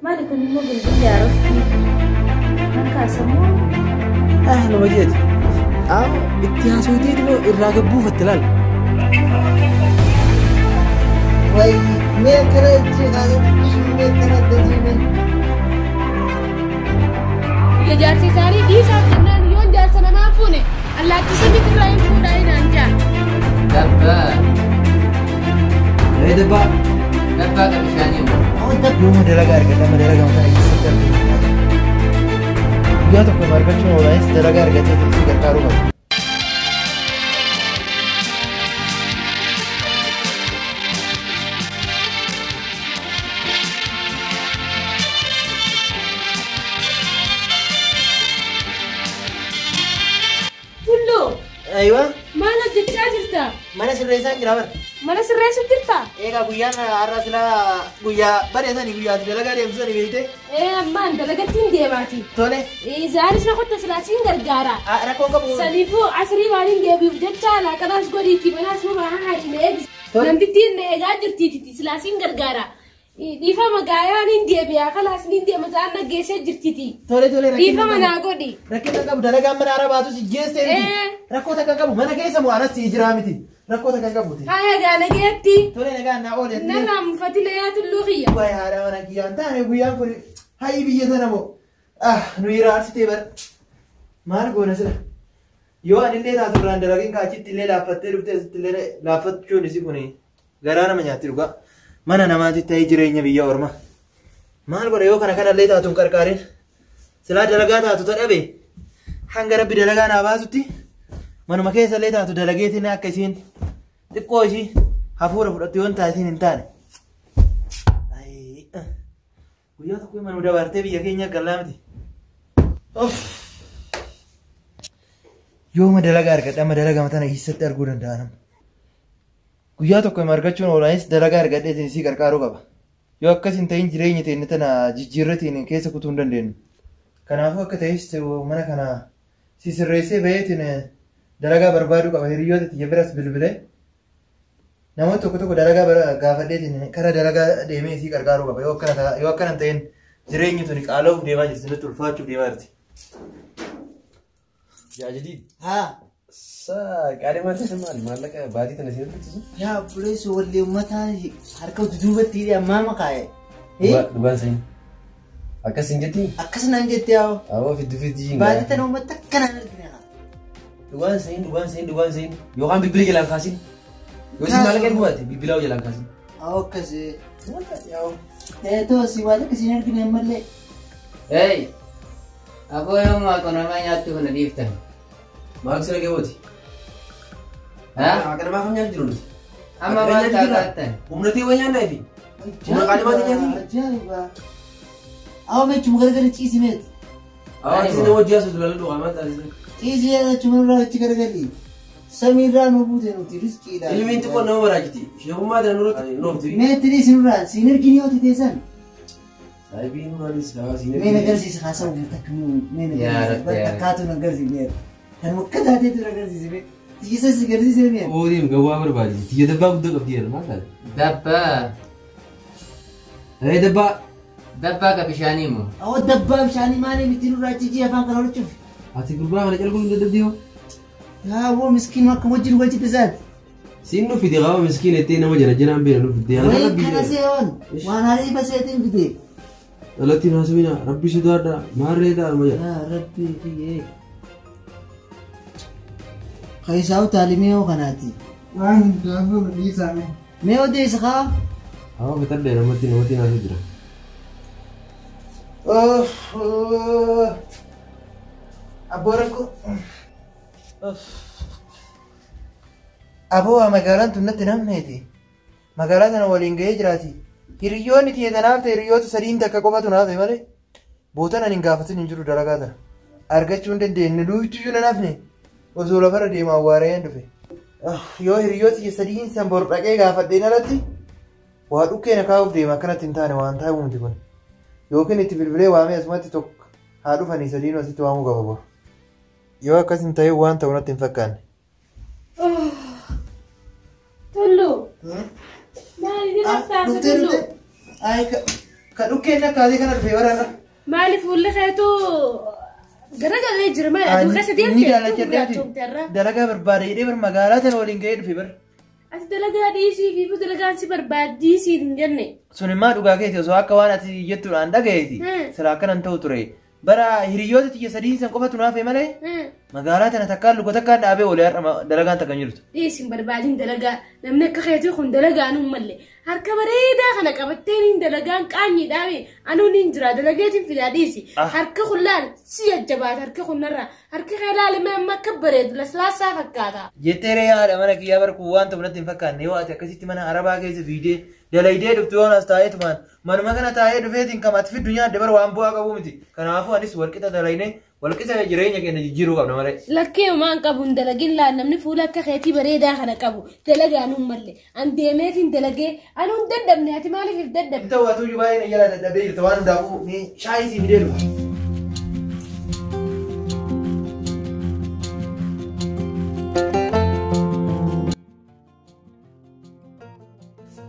Maali kun immoo bilbilli haarofti? Nan kaasamoo? Ah, nama jeeti. Ah, itti haasawteeti moo irraa gabbuufatte laal. Way mee akkana itti kaasee mee akkana adda mee. Biyya jaarsi isaanii dhiisaaf jennaan yoon jaarsa namaa fuune allaattii samiitti irraa hin fuudhaa hinaan jaa. Dabbaa. Ee dabbaa. Dabbaa ka bishaanii moo? Yooma dalagaa argadha amma dalagaa kana keessatti argatu. Guyyaa tokko argachuun oolaanis dalagaa argatee si gargaaruu qaba. Tulluu Aywa, maal hojjechaa jirta? mana sirreessaan jira bara. Mana sirreessu jirta? Egaa guyyaan har'a silaa guyyaa bareesanii guyyaati dalagaa deemsisanii beekte. Ee ammaan dalagatti hin deemaati. Tole, Isaanis na qotta silaa siin gargaara. Rakkoon qabu. Saniifuu asrii waan hin deebiif jecha laaqanaas godhiitii manaas nurraa haadhi na eegis. Tole. Namtittiin na eegaa jirtiiti silaa siin gargaara. Dhiifama gaayaan hin deebi'a kalaas ni deema isaan na geessee jirtiiti. Tole tole rakkina Dhiifama naa godhi. Rakkina qabu dalagaan mana haaraa baatus geessee miti. Rakkoo takka qabu mana keessa moo anas si jiraa miti. Rakkoo takka qabuti. Haya gaa nageetti. Tole nagaan naa oole. Narraa mufatile yaa tulluu kiyya. Waay haadha mana kiyyaan taane guyyaan kun hayi biyya tana moo. Ah nu iraarsitee bara. Maal goona sila? Yoo anillee taatu irraan dalagin kaachitti illee laaffattee dhuftee asitti illee laaffachuun isi kun garaa nama nyaatti dhugaa. Mana namaatti ta'ee jireenya biyya ormaa. Maal godha yoo kana kanallee taatu hin qarqaarin. Silaa dalagaa taatu tadhabe hanga rabbi dalagaa naa baasutti manuma keessa illee taatu dalageetiin akka isiin xiqqoo ishii hafuura fudhattu yoon taasiin hin taane. Ayii, Guyyaa tokko manuma dabartee biyya keenya gallaa miti. Of. Yooma dalagaa argadha amma dalagaa tana keessatti arguu danda'a nama. Guyyaa tokko hima argachuun oolaanis dalagaa argadheetiin isii qarqaaruu qaba. Yoo akkas hin ta'in jireenya teenya tana jijjiirratiin keessa kutuu hin dandeenyu. Kanaafuu akka ta'es mana kana si sirreessee baheetiin dalagaa barbaaduu qaba. Hiriyoota tiyya biras bilbilee namoota tokko tokko dalagaa gaafadheetiin kara dalagaa deemee isii qarqaaruu qaba. Yoo akkana yoo akkana hin ta'in jireenyi tuni qaala'uuf deemaa jirti nutti ulfaachuuf deemaa jirti. Yaa jadiid. Haa. Saa qaalee maal ta'e maali maallaqa baatii tana isin hojjechiisu? Yaa obboleessu wallee uummataa harka duubatti hidhee ammaa makaa'e. Dhugaan sayin. Akkas hin jettii? Akkas naan jettee haa. Awwa fiddu fiddi. Baatii tana uummata akkanaan argine haa. Dhugaan sayin dhugaan sayin dhugaan sayin yookaan bilbila jalaan kaasin. Yoo isin maallaqa erguu baatte bilbilaa jalaan kaasin. Haa akkas. Too si waan akkasiin argine ammallee. Hey! Aboo yoo maaqonamaa nyaattu kana dhiiftan. Maal sira geebooti? Haa? Akka namaa kam nyaatu jiru nuti? Amma maal taataattan? Humna ta'e waan nyaannaa fi humna qaalimaatti nyaati. Ajaa'iba. Awwa meechuma gargari ciisi meeti. Awwa isin nama hojii asuu lalluu dhugaa maal taasisa? Ciisi achuma irraa achi gargari. Samiirraa nu buute nuti riskiidha. Ilmiin xiqqoon nama baraachiti. Sheekummaa tana nurratti nuufti. Meetti dhiisi nurraa siin ergini yoo teessan. Saayibiin nurraanis siin Mee na agarsiisa haasawu takka mee na Yaa agarsiisa. Rabbi, yaa Takkaatu na agarsiisa. Kan akka taateetu na agarsiisa. Tiyyisa si agarsiisee mee. Oodiin gawwaa barbaadi. Tiyya dabbaa guddoo qabdi jedhan maal taate? Dabbaa. Ee dabbaa. Dabbaa ka bishaanii moo? Awwa dabbaa bishaanii maaliif itti nurraa achi afaan kana hojjechuuf. Ati gurbaa kana calquu hin dadhabdii hoo? Yaa woo miskiin akka wajjin wajjin isaati. Siin nu fide qaba miskiin ettee nama jala jalaan beela nu fide. Wayi kana seeyoon waan hariifa seetiin fide. Dhalatti naasumina rabbi sodaadha maarree ta'a nama jedha. Yaa rabbi kiyyee. Keessaa utaalee mee hoo kanaati. Waan hundaafuu dhiisaa mee. Mee odeessa kaa. Hawa fitadhe namatti namatti naasuu jira. Abboo rakkoo. Aboo magaalaan tun natti namneeti. Magaalaa tana waliin gahee jiraati. Hiriyoonni tiyya tanaaf ta'e hiriyoota sadiin takka qofatu naaf ta'e malee bootan ani hin gaafatin hin jiru dalagaa tana. Argachuu hin dandeenye luutuyyuu nan hafne osoo lafarra deemaa awwaaree dhufe. Yoo hiriyoota tiyya sadiin san bor dhaqee gaafadheen alatti waa dhukkee na kaa'uuf deema akkanatti hin taane waan taa'u miti kun. Yookiin itti bilbilee waamee asumatti tokko haa dhufanii sadiin asitti waamuu qaba bor. Yoo akkas hin ta'in waan ta'u natti hin fakkaanne. Tulluu. Maali ni raftaasa Dhuftee tulluu? dhuftee. Ayi Ka dhukkeen akkaatee kana dhufee bararra. Maaliif fuulli keetu garagalee jira maali? Aduu keessa Ni deemtee jaalladheeti. Dalagaa barbaade jedhee bar magaalaa tana waliin ga'ee dhufe bar. Ati dalagaa dhiisii fi dalagaan si barbaaddii siin hin jenne. Sun immoo dhugaa keeti osoo akka waan ati jettuudhaan dhagayeeti. Sila akkanan ta'u ture. Bara hiriyoota tiyya sadii san qofatu naaf malee magaalaa tana takkaan luka takkaan dhaabee oolee har'a dalagaan takka hin jirtu. Dhiisiin barbaadin dalagaa namni akka keetii kun dalagaan hin malle harka bareedaa kana qabattee niin dalagaan qaanyii dhaabe anuun hin jira dalageetiin fidaa dhiisi harka kun laal si jajjabaata harka kun narraa harka kee laal mee amma akka bareedu laslaasaa fakkaata. Jettee ree haadha mana kiyyaa bar kun waan ta'u natti hin fakkaanne yoo ati akkasitti mana arabaa keessa fiidee dalaydee dhuftu yoon as taa'ee tumaan manuma kana taa'ee dhufeetiin kam ati fiddu nyaadde bar waan bu'aa qabu miti. Kanaafuu anis walqixa dalaynee walqixa jireenya keenya jijjiiruu qabna malee. Lakkee homaan qabu hin dalagin laal namni fuula akka keetii bareedaa kana qabu dalagaan hin malle an deemeetiin dalagee anuun dadhabne ati maaliif if dadhabde? Ta'u atuyyuu baay'ee na jala dadhabee jirta waan hundaafuu mee shaayii sii fidee dhufa.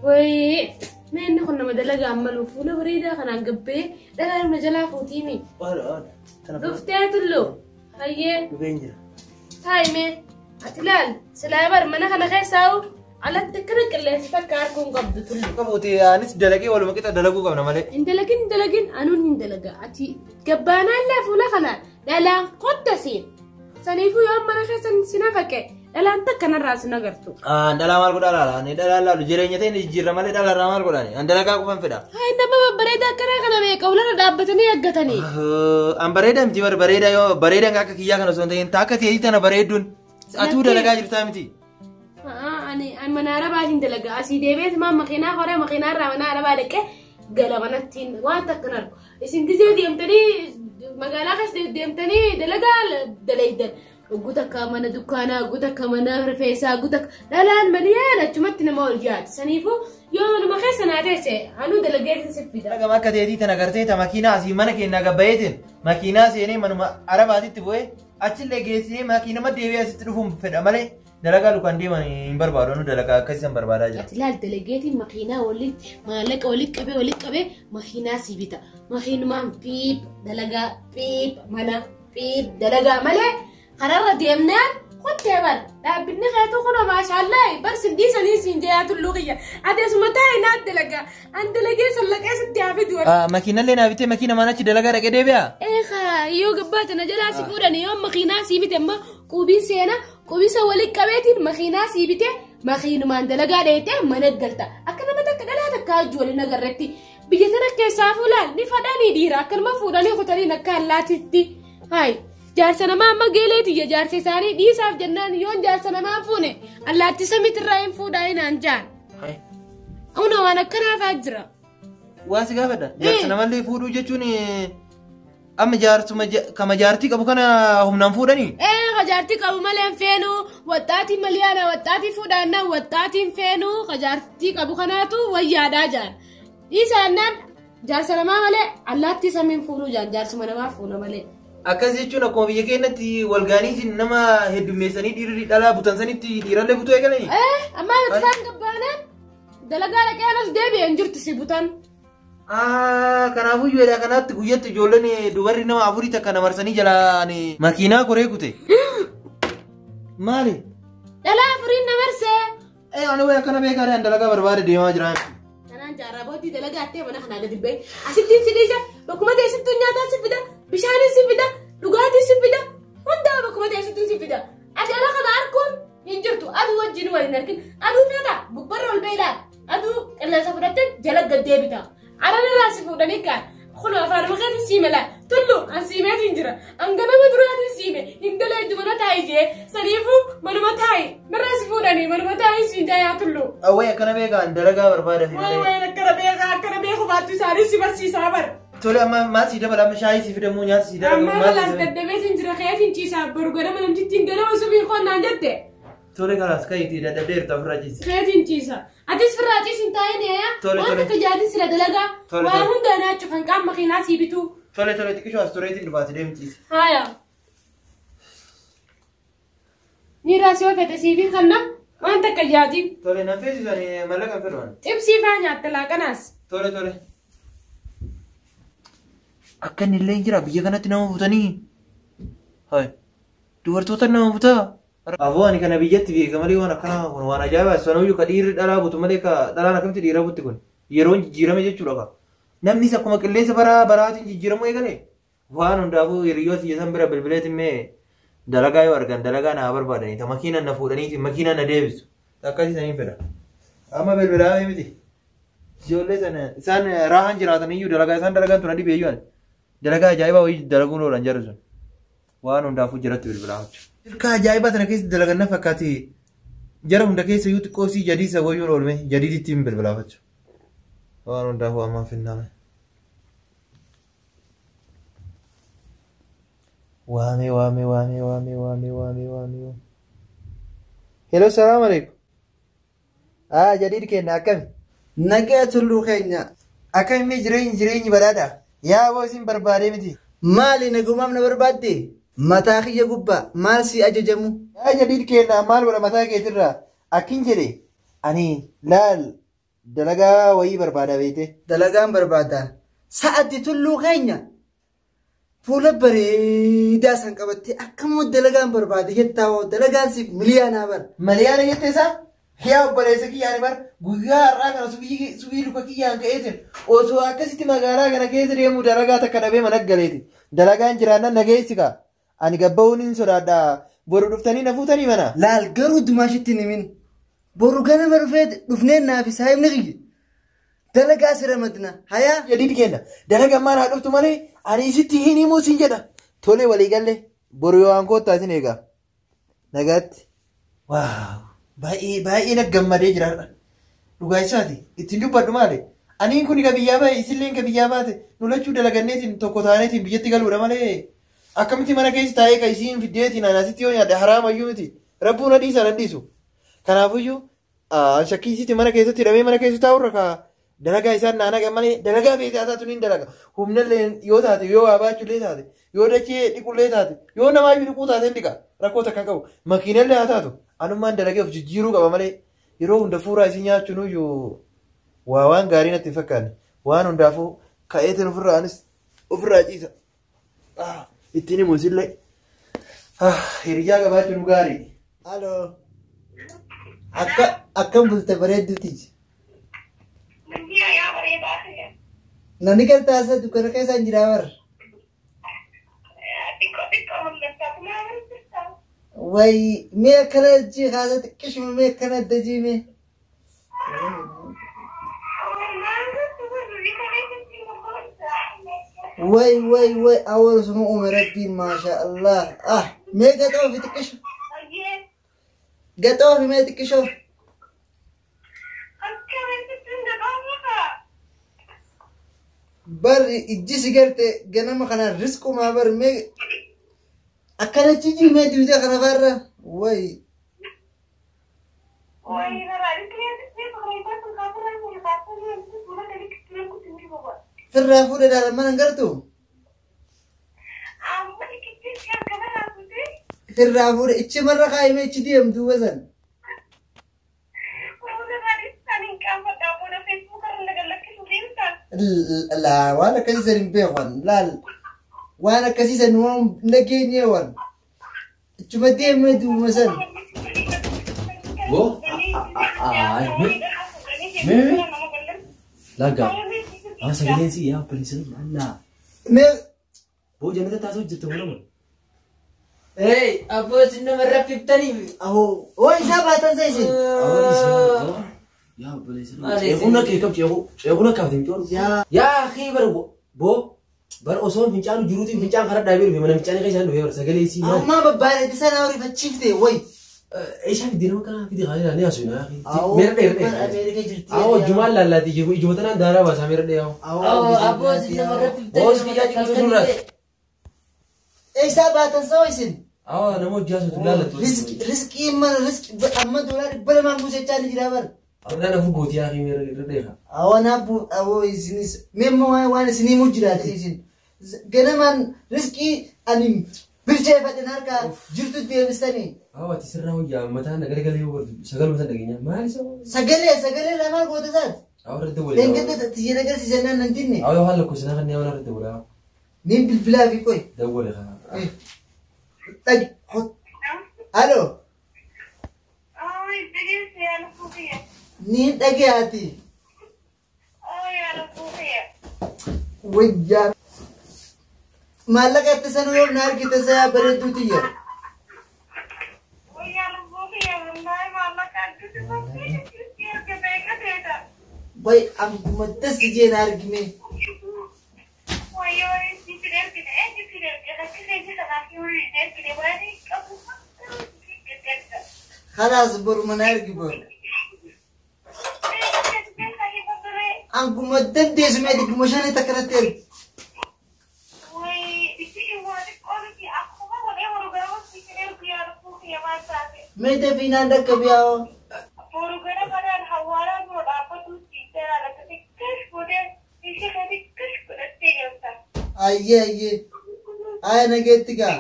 Wayii mee inni kun nama dalagaan malu fuula bareedaa kanaan gabbee dhalaa nama jalaa fuutiimi. Dhuftee tullu hayyee Dhufeen jira. taa'i mee ati laal silaa bar mana kana keessaa'u alatti akkana qilleensi takka arguu hin qabdu tullu. Qabuuti anis dalagee waluma qixa dalaguu qabna malee. Hin dalagin hin dalagin anuun hin dalaga ati gabbaanaan laa fuula kanaan dhalaan qodda siin saniifuu yoo mana keessa si nafaqe dhalaan takka narraa si nagartu. Dhalaa maal godhaa laala? Ani dhalaa laalu jireenya ta'e jijjiirra malee dhala irraa maal godhaani? An dalagaa qofan fedha. Hayi nama babbareedaa akkanaa kana meeqa ularra dhaabbatanii eeggatanii. An bareedaa miti bar bareedaa yoo bareedaan akka kiyyaa kana osoo hin ta'in akka ta'e tana bareedduun atuu dalagaa jirtaa miti. Ani mana arabaatiin dalagaa asii deebi'eet maa makiinaa horee makiinaa irraa mana arabaa dhaqee gala manattiin waan takka argu. Isin gisee deemtanii magaalaa keessa deemtanii dalagaa dalaydan. Ogguu takka mana dukkaanaa, ogguu takka mana rifeensaa, ogguu takka dhalaan maliyaan achumatti nama ol yaadu. Saniifuu yoo manuma keessa naa teesse anuu dalageetiin si fida. Dhagama akka ta'eetii tana gartee ta makiinaa asii mana keenyaa gabbayeetiin makiinaa seenee manuma arabaatitti bu'ee achillee geessinee makiinama deebi'ee asitti dhufuun fedha malee dalagaa lukaan deeman hin barbaadu anuu dalagaa akkasiisan barbaadaa jira. Ati laal dalageetiin makiinaa walitti maallaqa walitti qabee makiinaa si bita. Makiinumaan piip dalagaa piip mana piip dalagaa malee kararra deemnaan kottee bar dhaabbinni keetu kun maashaallah bar sin dhiisanii siin jee tulluu kiyya ati asuma taa'e naat dalagaa an dalagee sallaqee sitti haa fidu. Makiinallee naa bitee makiina maan achi dalagaa dhaqee deebi'a. Eegaa yoo gabbaata na jalaa si fuudhani yoo makiinaa sii bite amma qubiin seena qubisa walitti qabeetiin makiinaa sii bite makiinumaan dalagaa dheetee mana galta akka nama takka dhalaa takka hajju waliin agarretti biyya tana keessaa fuulaan ni fadhanii dhiira akkanuma fuudhanii kutaniin akka allaatitti hayi. Jaarsa namaa amma geeleetiyya jaarsa isaanii dhiisaaf jennaan yoon jaarsa namaa fuune allaattisa mitirraa hin fuudhaa hinaan jaan. Una waan akkanaafaa jira. Waa si gaafadha. Jaarsa namallee fuudhuu jechuun amma jaarsuma kama jaartii qabu kana humnaan fuudhanii? Ka jaartii qabu malee hin feenu waxxaatii maliyaana waxxaatii fuudhaannaan waxxaatii hin feenu ka jaartii qabu kanaatu wayyaadhaa jaan. Dhiisaannaan jaarsa namaa malee allaattii samiin fuudhuu jaan jaarsuma namaa fuuna malee. Akkas jechuun akkuma biyya keenyatti walgaaniitiin nama heddummeessanii dhiirri dhalaa butan sanitti dhiirallee butuu eegalanii? Amma isaan gabbaanaan dalagaa dhaqee anas deebi'ee hin jirtu si butan. Kanaafuu jedha kanaatti guyyatti ijoolleen dubarri nama afurii takka namarsanii jalaan makiinaa koree kute. Maali? Dhalaa afuriin namarsee. Ani wayi akkana beekaa dhaan dalagaa barbaade deemaa jira. Kanaan jaarraa booddee dalagaa attee mana kanaa gadi ba'e. Asittiin si dhiisa bakkuma teessittuu nyaataa si fida bishaanis si fida dhugaatii si fida hundaa bakkuma teessittuu si fida. Ati ala kana arguun hin jirtu aduu wajjin waliin argin aduu feeta gubbarra ol ba'e ilaala aduu qilleensa fudhattee jala gad deebita. Araan irraa si fuudhanii kaan kun afaan maqaatiin siime laa tullu an siimeetiin jira an ganama duraatiin siime hin dalayddu mana taa'i jee saniifuu manuma taa'i narraa si fuudhanii manuma taa'i siin jaayaa tullu. Awwee akkana beekaa dalagaa barbaada fi Wayi wayi akkana beekaa akkana beeku baattu isaanii si barsiisaa bara. Tole amma maal sii dabala amma shaayii sii fidamuu nyaata sii dabala Amma kalaas dadhabeetiin jira keetiin ciisaa boru ganama namtittiin ganama subii qonnaan jette. Tole kalaas ka'iitii dadhabdeerta ofirraa ciisi. Keetiin ciisa. Atis firraa ciisin taa'ee yaa. Tole, Waan tole. takka jaadin sila dalagaa. Tole, Waan tole. hundaa naachuuf hanqaan makiinaa sii bituu. Tole tole xiqqishoo as tureetiin dhufaati deemchiisi. Haaya. Niiraa si oofete siifiin kanna waan takka jaadin. Tole nan feesisani mallaqa hin fedhu. Xibsii faa nyaatta laaqanaas. Tole tole. Akka inni illee jira biyya kanatti nama butanii. Hai. Dubartoota nama butaa. Aboo ani kana biyyatti beeka malee waan akkanaa kun waan ajaa'ibaa sanuyyuu ka dhiirri dhalaa butu malee ka dhalaan akkamitti dhiira butti kun yeroon jijjiirame jechuudha ka. Namnis akkuma qilleensa baraa baraatiin jijjiiramuu eegale. Waan hundaafuu hiriyoota ija san bira bilbileetiin mee dalagaa yoo argan dalagaa naa barbaadanii ta makiinaan na fuudhaniitiin makiinaan na deebisu. Akkasii saniin fedha. Amma bilbilaa miti. Ijoollee sana isaan raahan jiraatan iyyuu dalagaa isaan dalagaan tun adii beeyyuu ani. Dalagaa ajaa'ibaa wayii dalaguun oolan jarri sun. Waan hundaafuu jiratti bilbilaa jechuudha. Silkaa ajaa'ibaa tana keessa dalagan na fakkaate jara hunda keessa iyyuu xiqqoo sii jadii isa wayyuun oolme jadiiditti hin bilbilaa jechuudha. Waan hundaafuu ammaan finnaame. Waame waame waame waame waame waame waame. Hello, salaam alaikum. Ah, jadiid kenna akkami? Nagaya tulluu keenya. Akkami mee jireenyi jireenyi badhaadha? Yaa boo isin barbaadee miti. Maali nagumaaf na barbaadde? Mataa kiyya gubbaa maal si ajajamu? Yaa jadiid kenna maal godha mataa keetirraa? Akkin jedhe ani laal dalagaa wayii barbaada beekte. Dalagaan barbaada. Sa'atti tulluu keenya. Fuula bareedaa san qabattee akkamoo dalagaan barbaade jettaa hoo dalagaan siif miliyaanaa bara. Miliyaana jettee isaa? Yaa obboleessa kiyyaan bar guyyaa har'aa kana subii luka kiyyaan ka'eetiin osoo akkasitti magaalaa kana keessa deemu dalagaa takka dhabee mana galeeti. Dalagaan jiraannaan nageessi kaa. Ani gabba'uun hin sodaadha. Boru dhuftanii na fuutanii mana. Laal garuu dumaashitti hin himin. Boru ganama dhufee dhufneen naaf saayibni kiyya. Dalagaa si ramadna. Hayaa. Jadiid kenna. Dalagaan maal haa dhuftu malee ani isitti hin himuu sin jedha. Tole walii galle boru yoo waan koottaa isin eega. Nagaatti. Waaw. Baay'ee baay'ee na gammadee jira. Dhugaa isaati. Ittiin dubbadhu maali? Aniin kun ka biyyaa bahe isilleen ka biyyaa baate nu lachuu dalaganneetiin tokko taaneetiin biyyatti galuudha malee akkamitti mana keessa taa'ee ka isiin fiddeetiin ani asitti yoo nyaadhe haraamayyuu miti. Rabbuu na dhiisa nan dhiisu. Kanaafuyyuu shakkii isiitti mana keessatti hidhamee mana keessa taa'urra ka dalagaa isaan naa naqa malee dalagaa beekaa taatu ni dalaga. Humnallee yoo taate yoo waa baachuullee taate yoo dachee dhiqullee taate yoo namaayyuu dhiquu taate hin dhiqa rakkoo takka hin qabu. Makiinallee haa taatu anummaan dalagee of jijjiiruu qaba malee yeroo hunda fuuraa isii nyaachuun iyyuu waa waan gaarii natti hin fakkaanne. Waan hundaafuu ka'eetiin ofirraa anis ofirraa ciisa. Ittiin himu isillee. Hiriyyaa qabaachuun gaarii. Aloo. Akka akkam bulte bareedduuti. Namni galtaasa dukkana keessa hin jiraa bara. Wayi mee akkana jii kaasa xiqqishuma mee akkana adda jii mee. Wayi wayi wayi awwaal suma uume rabbiin maasha Allah. Ah mee gaxoo fi xiqqishu. Gaxoo fi mee xiqqishoo. Bar ijji si garte ganama kana risqumaa bar mee akkana jijii mee duudaa kana farra wayi. Firraa fuudhee daala mana hin gartuu? Firraa fuudhee ichi marra kaayimee ichi deem duuba san. Laa waan akkasii san hin beekan laal waan akkasii san waan nageenyee waan ichuma deemee duuba san. Bo, me, laga. Ah, sagaleen si yaa obboleessa Allah. Mee Boo jannata taasoo jirta mana mana. Hey, abboo isin nama raffiftanii. ahoo oo isaa baatan sa isin. Yaa obboleessa. Maal isin? Ceekuun akka eekam ceekuu ceekuun akka hafte micoon. Yaa Yaa akii bara boo bara osoo fincaanu jiruutiin fincaan karaa dhaabee dhufe mana fincaanii keessa dhufe bara sagalee sii maali? ammaa babbaadheetti sana horifachiifte wayi. Eeshaa fidee nama kanaa fidee haa ni haasofna yaa Awoo, akii. Meera dheer bara dheer. Ameerika jirti. Awoo jumaan laallaati ijuma tanaan daaraa baasaa meera dheer. Awoo, abboo isin nama raffiftanii. Boos biyyaa jirtu surraas. Eessaa baatan sa isin. Awoo nama hojii haasoftu laallattu. Riskii mana riskii amma doolaara 200 buusachaa ni jira bara. Amma nafu gootii yaa akii meera dheer. Awoo naabbu awoo isinis meemma waan waan isinii muu jiraate isin ganamaan riskii ani bilcheeffadhan harkaa jirtu deebistanii. Awoo ati sirraa hojii mataan garagalee yoo bartu sagaluma san dhageenya maali isa? Sagalee sagalee lamaan goota isaati. Awoo irratti walii. Leenqatti xiyyeera agarsiisan naan nan dinne. Awoo yoo haala lakkoofsa kan nama irratti walii. Niin bilbilaa fi qoy. Dawwale kana. Dhagi. Alo. Niin dhagayaati. Wayyaa. Maallaqa itti sanuu yoo na argite sayaa bareedduu tiyya. Way anguma tas jee na argime. Khalaas boruma na argi bor. Anguma dandeessu mee dhibbuma shanii takka natti ergi. Mee dafii naan dhaqqabi yaa'oo. Ayyee ayyee. Aya nageetti gaa.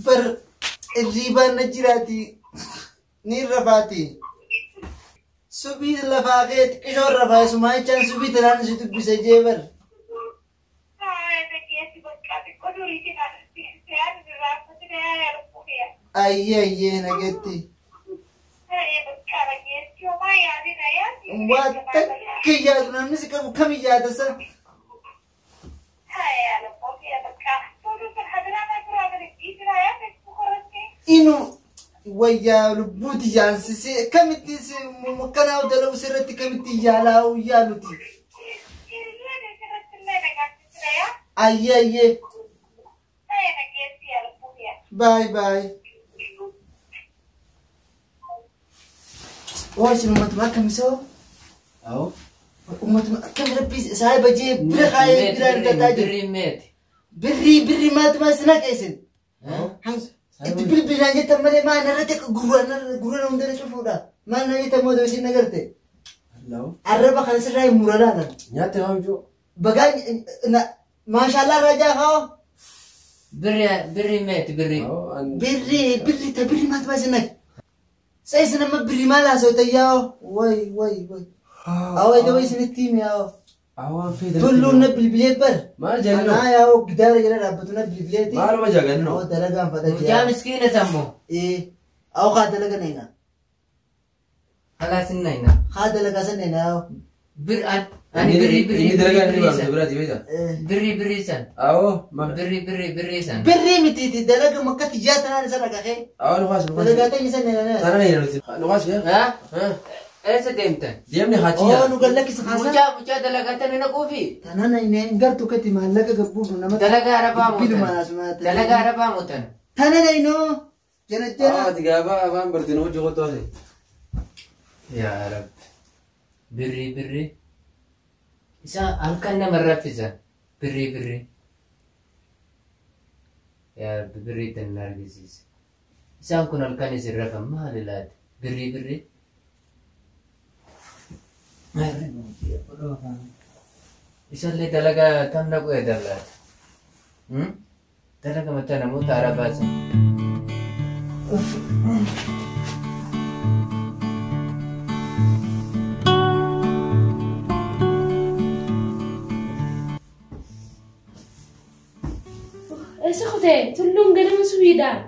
Bar irriibaan na jiraati. Ni rafaati. Subii lafaa kee xiqqishoon rafaa sumaa jechaan subii tanaan si dubbise jee bar. Ayyee ayyee nageetti. Waa takka yaadu namni si qabu kam yaada sa? Inu wayyaa lubbuuti yaansisee kamitti makkanaa dalagu sirratti kamitti yaalaa yaaluti. Ayyee ayyee. Bye bye. Oo isin uummatuma akkami soo? Awoo. Uummatuma akkami rabbi saahiba jee bira kaayee bira argataa jiru. Birrii meeti. Birrii birrii maaltu isin haqa isin? Itti bilbilaan jettan malee maal narratti akka gurra hundana cufuudha. Maal na jettan moodaa isin nagarte? Arraba kana sirraa hin muralaadha. Nyaatte maam jiru? Bagaa maashaallah raajaa haa. Birrii meeti birrii. Birrii birrii ta birrii maaltu isin haqa? Sa isin amma birrii maal haasawta yaa'oo? Way way way. Awwa iddoo isinitti himi yaa'oo. Awwaan feetan. Tulluun na bilbilee bar. Maal jennu? Anaa yaa'oo gidaara jala dhaabbatu na bilbileeti. Maaluma jagannu? Awwa dalagaan fadha jira. Mucaa miskiina sammoo. Ee. Awwa haa dalaga nayna. Khalaas hin nayna. Haa dalagaa san nayna yaa'oo. Bir ani birrii birrii Inni dalagaa inni birrii baafte san. biraati beektaa? Birrii birrii san. Awoo maal? Birrii birrii birrii san. Birrii mitiiti dalaga makkatti jaa tanaan isa dhaqaqee. Awoo nukaas nukaas. Dalagaa ta'e isa nayna. Tana nayna nuti. Nukaas yaa? Haa? Eessa deemtan? Deemni haachi Oo yaa. nu gallakkisa haasaa. Mucaa mucaa dalagaa tana naquufi. Tana nayna hin gartu katti maallaqa gabbuuf nama. Dalagaa arabaa Bilbiluma mootan. asuma. Dalagaa arabaa mootan. Tana naynoo. Jana jana. Ati gaafa afaan bartee hojii kottu haase. Yaa Rabbi. Birrii birrii. Isaan halkan nama raffisan. Birrii birrii. Yaa Rabbi birrii tan na argisiise. Isaan kun halkan isin rafan maali laata? Birrii birrii. Isallee dalagaa tam naqu eedan laata? Dalaga mataa namoota arabaa san. Eessa kutee tulluun ganama subiidhaan.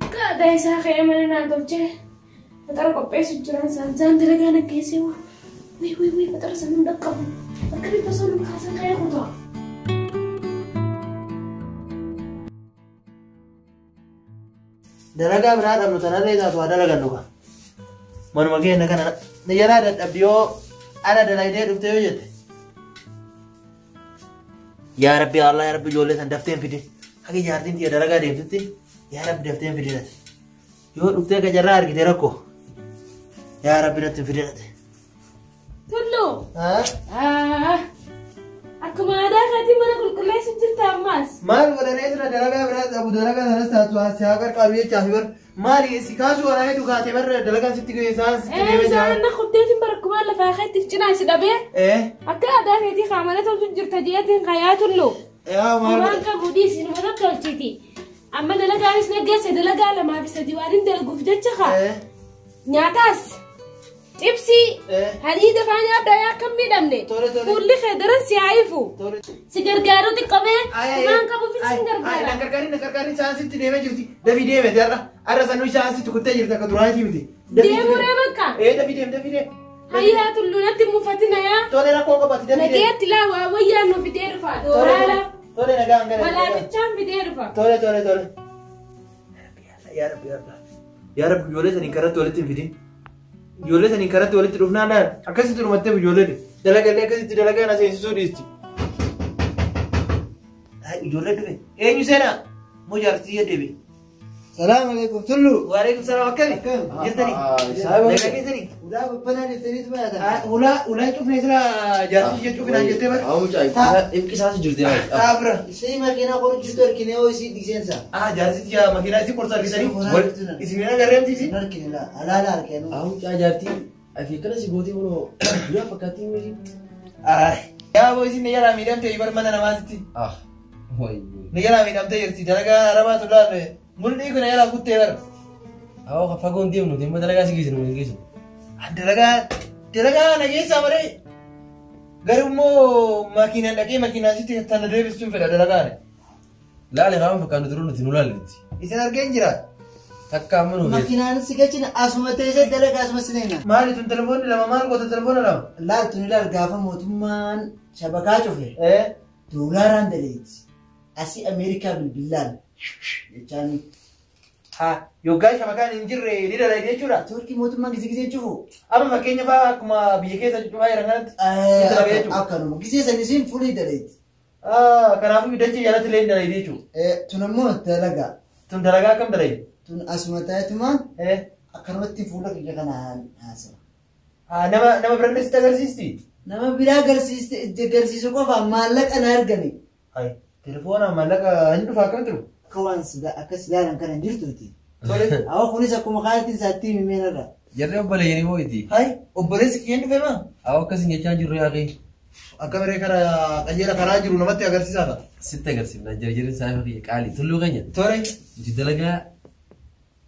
Akka aadaa isaa ka'ee mana naa tolchee faxara qopheessu jiran isaan dalagaa na geessee wii wii wii faxara sana hin dhaqqabu. Akkamitti osoo nu kaasan ka'ee kutaa. Dalagaa biraa dhabnu tanarree taatu haa dalagannu ka. Manuma keenya kana na jalaa dadhabdi yoo ala dalagdee dhufte yoo jette. Yaa Rabbi Allah yaa Rabbi ijoollee san daftee hin fidin. Haga jaartiin tiyya dalagaa deemtutti yaa Rabbi daftee hin fidin ati. Yoo dhuftee akka jarraa argite rakkoo. Yaa Rabbi natti hin fidin ati. Tulluu. Haa? Akkuma aadaa keetiin mana qulqulleessu jirta ammas. Maal godhanee sira dalagaa biraa qabu dalagaa sanas taatu si haa qarqaaru jechaaf bar maali si kaasuu waraanee dhugaatee barra dalagaan sitti ga'e isaan sitti deemee jira. Isaan na kubdeetiin barakkumaan lafaa keettiif cinaa si dhabee. Akka aadaa keetii kaamana tolchu jirta jeetiin kayaa tullu. Yaa maal Waan qabu dhiisi numa tolchiti. Amma dalagaanis na geesse dalagaa 2 fi 3 waan hin dalaguuf jecha kaa. Nyaataas. Xibsii haliida faa nyaadhaa yaa akkam miidhamne. Fuulli kee daran si haa ifu. Si gargaaruu xiqqoomee waan qabuufis sin gargaara. Na gargaarin na gargaarin saansitti deemee jirti. Dafii deeme har'a. Har'a sanuu saansitti kuttee jirti akka duraanii miti. Deemuu ree bakka. Ee dafii deem dafii deem. Hayyaa tulluu natti mufatina yaa. Tole rakkoo qabaati dafii deem. Nageetti laa waa wayyaan nu fidee dhufa. Dooraala. Tole nagaan gara. Malaafichaan fidee dhufa. Tole tole tole. Yaa Rabbi yaa Rabbi. Yaa Rabbi ijoollee saniin karatti walitti hin fidin. Ijoollee saniin karatti walitti dhufnaan laal akkasitti dhumattee ijoolleen dalagallee akkasitti dalagaa na seensisuu dhiisti. Ijoollee dhufe eenyu seenaa moo jaartii deebi. Salaam alaikum Tullu. Waalaikum salaam akkami jirtanii nagaa keessanii. Ulaa babbanaa deeftaniitu baay'ata. Ulaa ulaa cufnee sila jaartii jechuu finaan jettee bara. Haa mucaa ibqisaas jirti yaa. Taabira. Ishee makiinaa qoruchiitu argine hoo isii dhiiseensa. Ah jaartii yaa makiinaa isii qorsa argisanii. Isin mina garreemti isii. Argine laa alaala arginu. Haa mucaa jaartii afi akkana si gootee kunoo guyyaa fakkaattii miti. Yaa boo isin jalaa miidhamtee bar mana namaatitti. Ah wayi. Ni jalaa miidhamtee jirti dalagaa arabaatu laalle mul'ii kun jalaa kuttee bara. Haa fagoon deemnu deemma dalagaa si geessinu hin geessinu. Dalagaa dalagaa na geessaa malee garuu immoo makiinaan dhaqee makiinaa sitti tana deebisuun fedha dalagaan. Laale qaama fakkaannu duruu nuti nu laalletti. Isin argeen jira. Takka amma nu beeku. Makiinaan si gachina asuma teessee dalagaa asuma sineena. Maali tun telefoonni lama maal goota telefoona lama? Laal tun ilaal gaafa mootummaan shabakaa cufe. Doolaaraan daleeti. Asii Ameerikaa bilbilaan jechaan. Haa yoggaa shabakaan hin jirre ni dalagee jechuudha. Turkii mootummaan gisee gisee cufu. Amma fakkeenya fa'aa akkuma biyya keessa cufaa jiran kanatti. Akkanuma gisee san isin fuulii daleeti. Kanaafuu dachee jalatti illee hin dalagee jechuudha. Tun ammoo dalagaa. Tun dalagaa akkam dalagee? Tun asuma taa'etumaan akkanumatti fuula kiyya kana haasawa. Nama nama birallee sitti agarsiisti? Nama biraa agarsiisu qofa maallaqa na argame. Telefoona maallaqa hin dhufa akkam jiru? Akka waan akkas ilaalan kana hin jirtuuti. Awwa kunis akkuma kaayattiin isaatti himimeen irra. Jarri obboleeyyan immoo iti. Hayi obboleessi kiyyeen dhufe maa? Awwa akkasin jechaa jirru yaa kee. Akka biree karaa qajeela karaa jiru namatti agarsiisaa. Sitti agarsiifna jarjarri saayifa kiyya qaali tulluu keenya. Tole. Nuti dalagaa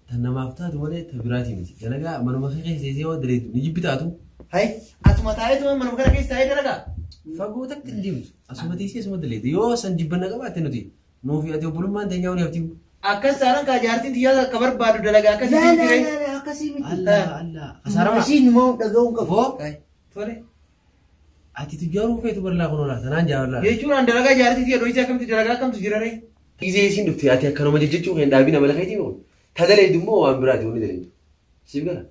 tan namaaf taatu malee ta biraatii miti. Dalagaa manuma kee keessa teessee waan dalagu ni jibbi taatu. Hayi asuma taa'eetuma manuma kana keessa taa'ee dalagaa. Fagoo takka hin deemtu. Asuma teessee asuma dalagu yoo san jibbanna qabaatte nuti nuufi ati obbolummaan teenyaa wani haftiimu. Akkas taanaan kaa jaartiin xiyyaa akka barbaadu dalagaa akkasii Laa tiree. laa laa akkasii miti. Allah Allah. Kasaarama. Asii numa dhaga'uun qabu. Tole. Ati tujjaaruu feetu barlaa kun oolaa sanaan jaalala. Jechuun an dalagaa jaartii xiyyaa dhohisee akkamitti dalagaa akkamtu jira ree? Gisee isiin dhufte ati akkanuma jechuu kan dhaabina mala keetii kun. Ta daleedu immoo waan biraati wanni daleedu. Siif gala.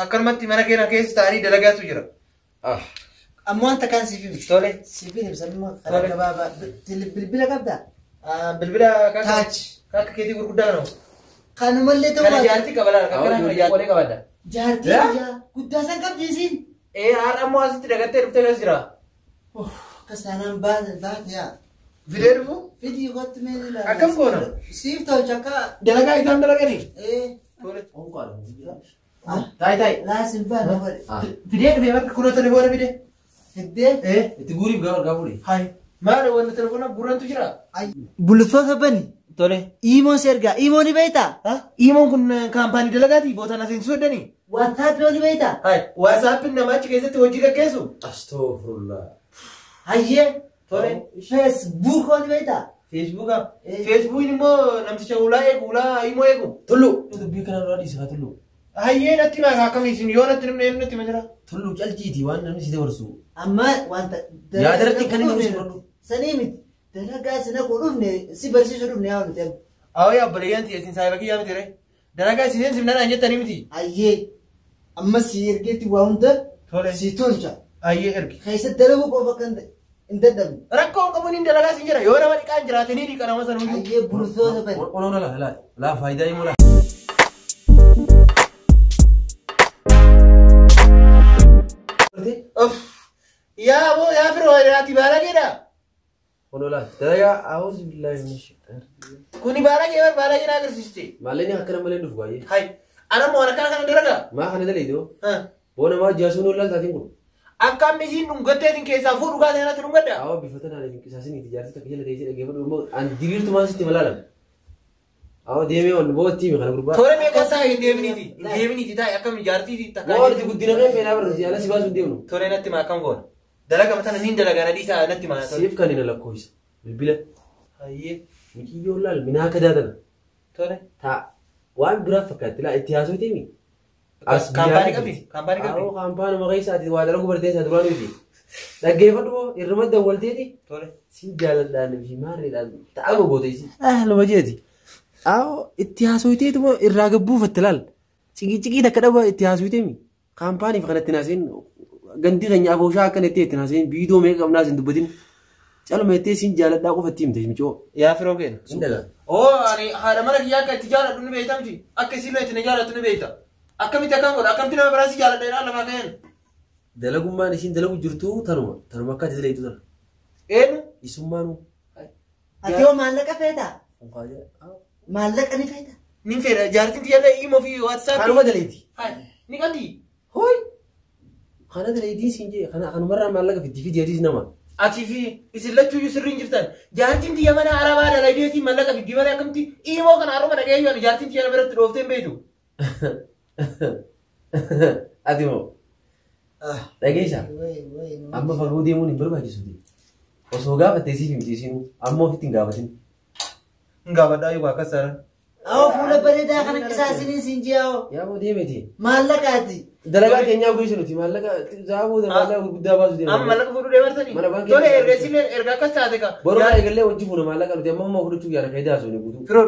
Akkanumatti mana keenya keessa taa'anii dalagaatu jira. Ammoo wanta kaan siif himi. Tole. Siif himi sabuma karaa gabaabaa bilbila qabdaa? Bilbila Taach. Akka keetii gurguddaa kana. Kanumallee ta'uu Kana baate. jaartii qaba laala. Kana kana jaartii qabadda. Jaartii guddaa san qabdi isiin. Ee har'a ammoo asitti dagattee dhuftee keessa jira. Akkas taanaan baate yaa. Fidee dhufu? Fidii kottu mee ilaala. Akkam goona? Siif tolcha akka. Dalagaa isaan dalaganii? Ee. Taayi taayi. Laasin baana godhe. Fidee dhufee bakka kunoo telefoona fidee. Fiddee. Ee. Itti guuriif gaafa argaa fuudhe. Hayi. Maali wanni telefoona gurrantu jira? Bultoota bani. Tole. Iimoon si ergaa. Iimoo ni beektaa? Iimoon kun kaampaanii dalagaati bootaan asiin soddanii. Waatsaappi ni beektaa? Hayi. Waasaappiin nama achi keessatti hojii gaggeessu. Astaghfirullah. Hayyee. Tole. Feesbuuk ni beektaa? Feesbuuka. Feesbuukiin immoo namticha ulaa eegu ulaa imoo eegu. Tullu. Dubbii kana duraa dhiisa tullu. Hayyee natti himaa akkamii isin yoo natti himne natti hima jira. Tullu caljiiti waan namni si dabarsu. Amma wanta. Yaada irratti kan inni si fudhadhu. Sanii miti. Dalagaa si naquu dhufne si barsiisuu dhufne yaa nuti. Awwa yaa obboleeyyan tiyya isin saayiba kiyyaa miti ree. Dalagaa isin seensifnaan jettanii miti. Hayyee. Amma si ergeetti waa hunda si tolcha. Hayyee ergi. Keessa dalaguu qofa kan hin dadhabne. Rakkoon qabuun hin dalagaa sin jira yoo nama dhiqaan jiraate ni dhiqa nama sana hundi. Hayyee bultoota bani. Onoon laa laa faayidaa himu laa. Yaa boo yaa firoo ati baalageedha. Onoon laa dalagaa a'uuzu billaahi min shaitaan. Kuni baalagee bar baalagee na agarsiiste. Maallaqni akkana malee dhufu baay'ee. Hayi ana moo akkana kana dalagaa. Maa kana dalaydoo? Boona maa jaasuun oollaan taatiin kun. Akka amma isiin dhungatteetiin keessaa fuudhu dhugaatii kanatti dhungadda. Awwa bifa tanaan hin qisaasiniiti jaarsi takka jala teessee dhaggeeffadhu immoo an diriirtumaan sitti malaalan. Awwa deemee ol bootti himi kana gurbaa. Toora meeqa isaa hin deeminiiti. Hin deeminiiti taa'e akkam jaartii takkaa. Waan guddina kee feenaa barreessi ala si baasuu hin deemnu. Tolee natti maa akkam goona. Dalaga matana niin dalagaa na dhiisaa natti maa. Siif kan hin lakkoofsa. Bilbila. Hayyee. Mucayyoon laal minaa akka daatana. Tole. Taa waan biraa fakkaatti laa itti haasoo deemi. As Kaampaanii qabdi? Kaampaanii qabdi? Awwa kaampaanii maqaa isaati waa dalagu bartee isaa duraan miti. Dhaggeeffadhu moo irruma dawwalteeti. Tole. Sin jaaladhaan fi maarreedhaan ta'a gogoota isii. Ah lama jeeti. Awwa itti haasoo irraa gabbuufatte laal. Ciqii takka dhaba itti haasoo deemi. Kaampaaniif kanatti naaseen gandi keenya afooshaa akkana itti itti naaseen biidoo meeqa qabnaa isin dubbatin. Calma itti sin jaaladhaa qofa itti himte micoo. Yaa firoo keenya. Hin dhagaa. Oo ani haadha mana kiyyaa akka itti jaaladhu ni beekta miti. Akka isin itti na jaalattu ni beekta. Akkamitti akkam godha? Akkamitti nama biraa si jaaladha jedhaa lafaa ka'een? Dalagummaan isin dalagu jirtu tanuma. Tanuma akka ati dalagitu tana. Eenyu? Isummaanuu. Ati hoo maallaqa feetaa? Maallaqa ni feetaa? Nin fedha jaartiin tiyyaallee imo fi WhatsApp. Kanuma dalayti. Ni qabdi. Hooy! Kana dalaytiin siin jee kana kanumarraa maallaqa fiddi fiddi adiis nama. Ati fi isin lachuuyyuu sirriin jirtan. Jaartiin tiyya mana arabaa dalageetii maallaqa fiddi malee akkamitti imoo kana haruma dhagayeeyyuu ani jaartiin tiyya biratti dhooftee hin beektu. Ati moo dhageessaa amma fagoo deemuun hin barbaachisu. Osoo gaafattee siif himti isinuu amma ofitti hin gaafatin. Hin gaafadhaa yoo akkas taanaan. Awwa fuula bareedaa kana qisaasiniin siin ji'aawoo. Yaa moo deemeti. Maallaqaati. Dalagaa keenyaa gosi nuti maallaqa zaaboo maallaqa gurguddaa baasuu deema. Amma maallaqa fuudhuu deemartanii? Mana baankii. Tole erga isinlee erga akkas taate ka. Boroo eegallee hojii fuuna maallaqa nuti amma amma fudhachuuf yaala faayidaa osoo hin guutuu. Firoo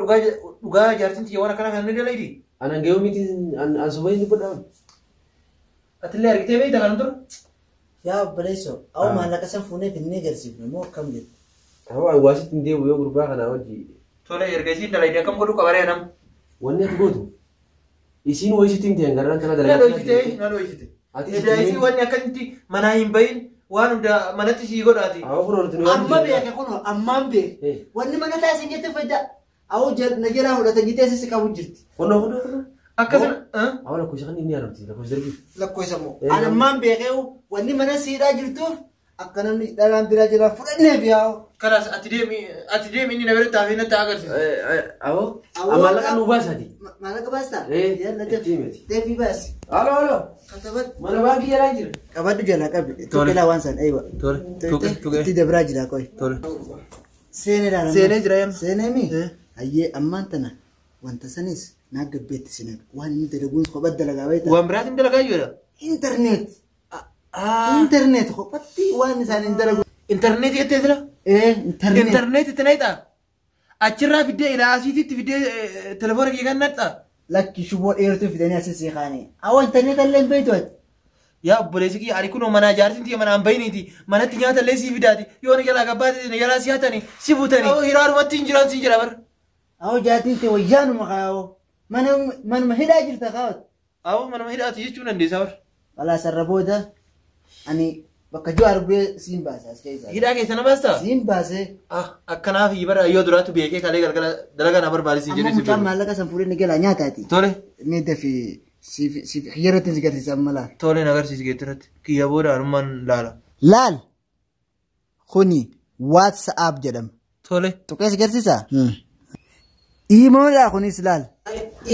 dhugaa jaartiin tiyya waan akkana kan ni dalaydi. Anan gahuu miti an sobee hin dubbadhaa. Atillee argitee beekta kan tura. Yaa obboleessoo, awwa maallaqa san fuunee finnee garsiifne moo akkam jettu? Awwa hawaasitti hin deemu yoo gurbaa kanaa hojii. Tole erga isiin dalaydi akkam godhuu qabaree anam. Wanni ati gootu isiin wayisitti hin ta'in garaan kana Na dalagaa. dhoysite na dhoysite. Ati Edaa isii wanni akkamitti manaa hin bahin waan hunda manatti sii godhaati. Awwa kun hortu nu Amma beeke kunoo ammaan beeke. Wanni mana taasisan jette fayyaa. Awwa na jalaa fudhatan jettee asii si qabu jirti. Kunoo kunoo kunoo. Akkasuma. Awwa lakkoofsa kan inni haaromti lakkoofsa darbii. Lakkoofsa moo. Ani ammaan beekee wanni mana siidhaa jirtuuf akka namni dhalaan biraa jalaa fudhanneef yaa'u. Kalaas ati deemi inni na biratti hafee natti agarsiisa. Awwa maallaqa nu baasaati. Maallaqa baastaa? Yalla deefi. Deefi baasi. Halo halo. Katabadhu. Mana baankii jalaa jira. Qabadhu jalaa qabi. Tuqilaa waan san eewa. Tole. Tuqee. Itti dabraa jira qoy. Tole. Seenee laala. Seenee jira yamma. Seenee mi? Hayyee ammaan tana wanta sanis naa gabbeetti sinag waan inni dalaguun kophaa dalagaa beektaa. Waan biraatiin dalagaa jechuudha. Internet. Internet kophatti waan isaan hin dalagu. Internet jettee sila? Internet. Internet itti naqxa. Achirraa fiddee ilaa asiititti fiddee telefoona kee kan naqxa. Lakki shuboo dheertuu fidanii asii sii kaanii. Awwa internet illee hin beektu ati. Yaa obboleessi kiyya ani kunoo manaa jaartiin tiyya manaan bahiniiti. Manatti nyaata illee sii fidaati. Yoo na jalaa gabbaate na jalaa si hatani si butani. Hiraarumatti hin jiraan siin jira bara. Awwa jaartiin tee wayyaanuma kaa'oo. Manuma hidhaa jirta kaa'oot. Awwa manuma hidhaati jechuu dandeessa bara. Walaa sarara booda ani bakka jiru arbee siin baase as keessa. Hidhaa keessa na baastaa? Siin baase. Akkanaaf bara yoo duraatu beekee kalee galgala dalagaa na barbaadisiin Amma jedhee si mucaan maallaqa san fuudhee ni galaa nyaataati. Tole. Ni dafi siif xiyyeerratti si garsiisa amma laal. Tole na agarsiisi geettiratti. Kiyya booda anummaan laala. Laal. Kuni WhatsApp jedhama. Tole. Tuqee si garsiisaa? Imoodha kunis laal.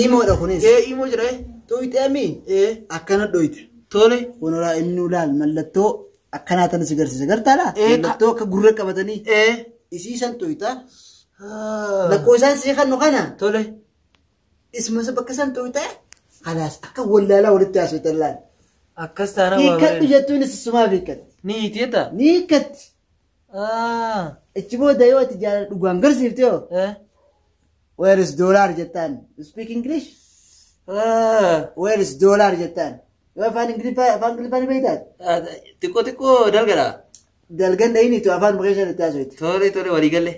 Imoodha kunis. Imoo jedha. Tuqxeemi. Akkana dhoyte. Tole. Kunuraa inni laal mallattoo akkanaa tana si garsiisa. Gartaadha? Mallattoo akka gurra qabatanii. Isii san tuqxa. Lakkoo isaan sii kannu kana. Tole. Isuma bakka san tuqxa. Kalaas akka wallaalaa walitti haasoftan laal. Akkas taana waa Hiikkadhu jettuun isumaaf hiikkatti. Ni hiiteeta? Ni hiikkatti. Achi booda yoo ati jaalala dhugaan garsiifte yoo. Where is dollar jettaan? Speak English? Where is dollar jettaan? Yoo afaan Ingiliffaa ni beektaa? Xiqqoo xiqqoo dalgadha. Dalgan dhayiniitu afaan maqaa itti haasofte. Tole tole walii galle.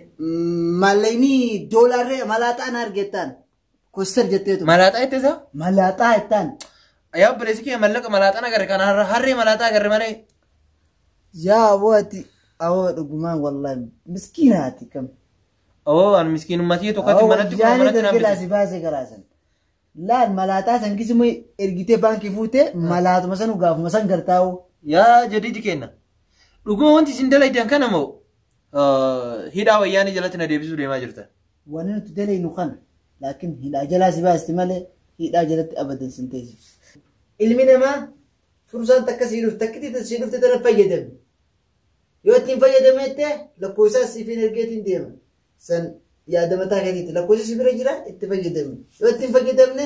Mallaqni doolaarree malaaxaa na argettaan. Koster jetteetu. Malaaxaa jettee isaa? Malaaxaa jettaan. Yaa obboleessi kiyya mallaqa malaaxaan agarre kana harree malaaxaa agarre malee. Yaa aboo ati awoo dhugumaan wallaahi miskiina ati kam. Awoo ani miskiinummaa kiyya tokkotti manatti kun manatti naan bitee. Si baasee garaasan. Laal malaaxaa san gisuma ergitee baankii fuutee malaatuma san gaafuma san gartaa'u. Yaa jadiidi kenna. Dhuguma wanti isin dalaydan kana moo hidhaa wayyaanii jalatti na deebisuu deemaa jirta. Wanni nuti dalaynu kana. Laakiin hidhaa jalaa si baasti malee hidhaa jalatti abadan sin teessisu. Ilmi namaa fursaan takka sii dhufte takkitti sii dhufte tana fayyadame. Yoo ittiin fayyadameette lakkoofsa siif hin ergeetiin deema. San yaada mataa keetiitti lakkoofsi si bira jira itti fayyadame. Yoo ittiin fayyadamne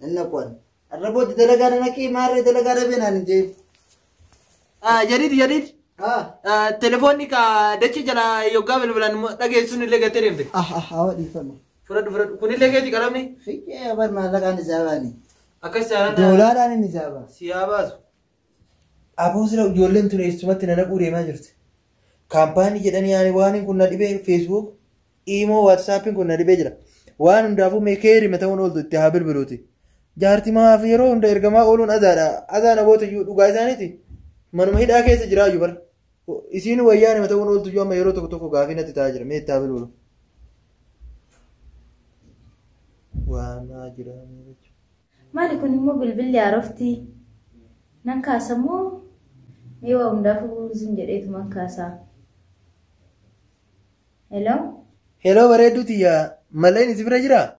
nan naqoon. Arra booda dalagaa na naqii maarree dalagaa dhabee naan hin jeen. Jadiid jadiid. Haa. Telefoonni ka dachee jala yoggaa bilbilan dhageessuun illee gattee deemte. Ah ah haa dhiifame. Fudhadhu fudhadhu. Kunillee keeti qalamni. Fiiccee bar maallaqaan isaa baani. Akkas jaalladha. Doolaadhaan inni isaa ba'a. Si haa baasu. Aboo sila ijoolleen tun eessumatti na naquu deemaa jirti. Kaampaanii jedhanii ani waan kun na dhibee Facebook, Imo, WhatsAppiin kun na dhibee jira. Waan hundaafuu mee keerima ta'uun ooltu itti haa bilbiluuti. Jaartii maaf yeroo hunda ergamaa ooluun azaadha. Azaa namoota iyyuu dhugaa isaaniiti. Manuma hidhaa keessa jiraayyuu bara. Isiin wayyaa nama ta'uun ooltu iyyuu amma yeroo tokko tokko gaafii natti ta'aa jira. Mee itti haa bilbilu. Waamaa jira. Maali kun immoo bilbilli haarofti? Nan kaasa moo mee waa hundaafuu zin jedheetuman kaasaa. Hello? Heloo bareedduu tiyya malleen isi bira jiraa?